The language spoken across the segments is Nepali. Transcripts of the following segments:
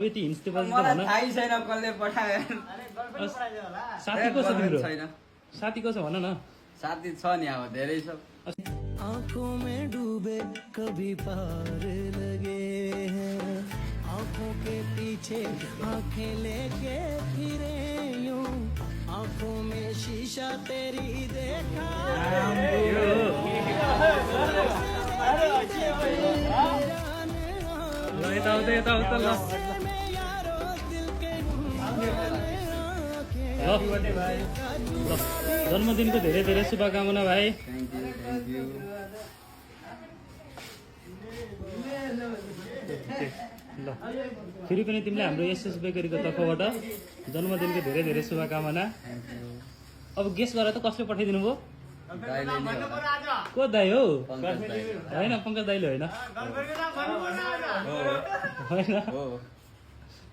यति हिँड्थे पछि त मलाई भन थाहै छैन कसले पठायो। साथी को छ तिम्रो? छैन साथी को छ भन न। साथी छ नि अब धेरै छ। आंखों में डूबे कभी पार लगे हैं, आंखों के पीछे आंखें लेके फिरे यूं, आंखों में शीशा तेरी देखा ल यता उता ल ल जन्मदिनको धेरै धेरै शुभकामना भाइ। थ्याङ्क यू ल फेरि पनि तिमीले हाम्रो एसएस बेकरीको तर्फबाट जन्मदिनको धेरै धेरै शुभकामना। अब गेस गरेर त कसले पठाइदिनु भयो? दाइले नि होला। को दाइ हो? पङ्कज दाइ। होइन पङ्कज दाइले होइन होइन हो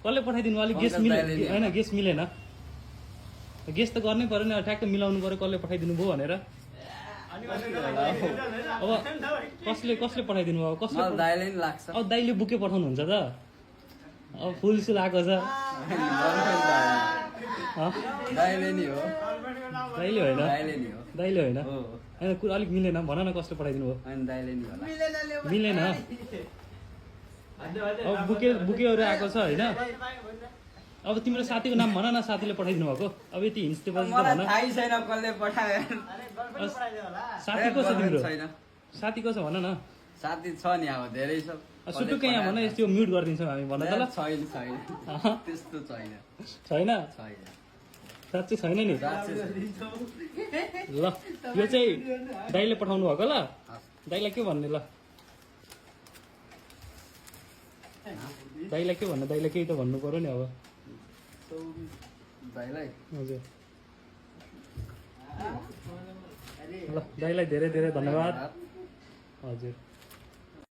कसले पठाइदिनु? अलिक गेस पङ्कज मिले दाइले नि होइन गेस मिलेन। गेस त गर्नै पर्यो नि, ठ्याक्क मिलाउनु पर्यो कसले पठाइदिनु भयो भनेर। अब कसले पठाइदिनु भयो? कसले मलाई दाइले नि लाग्छ। अब दाइले बुके पठाउनुहुन्छ त? अब फुल सुल आएको छ। हँ? दाइले नि हो। दाइले होइन दाइले नि हो। दाइले होइन हो होइन कुरा अलिक मिलेन भन न कसले पठाइदिनु भयो? अनि दाइले नि होला। मिलेन। अब बुकेहरू आएको छ होइन। अब तिम्रो साथीको नाम भन न, साथीले पठाइदिनु भएको। अब यति हिँड्थे पछि त मलाई भन। थाहै छैन कसले पठायो। साथी को छ तिम्रो? छैन साथी को छ भन न। साथी छ नि अब धेरै छ। सुटुक्कै यहाँ भन, यस्तो म्युट गरिदिन्छौँ हामी भन त ल। छैन छैन अहँ, त्यस्तो छैन छैन छैन साँच्चै छैन नि। साँच्चै छैन। ल यो चाहिँ दाइले पठाउनु भएको। ल दाइलाई के भन्ने? ल दाइलाई के भन्नु? दाइलाई केही त भन्नु पर्यो नि अब। दाइलाई हजुर ल दाइलाई धेरै धेरै धन्यवाद। हजुर।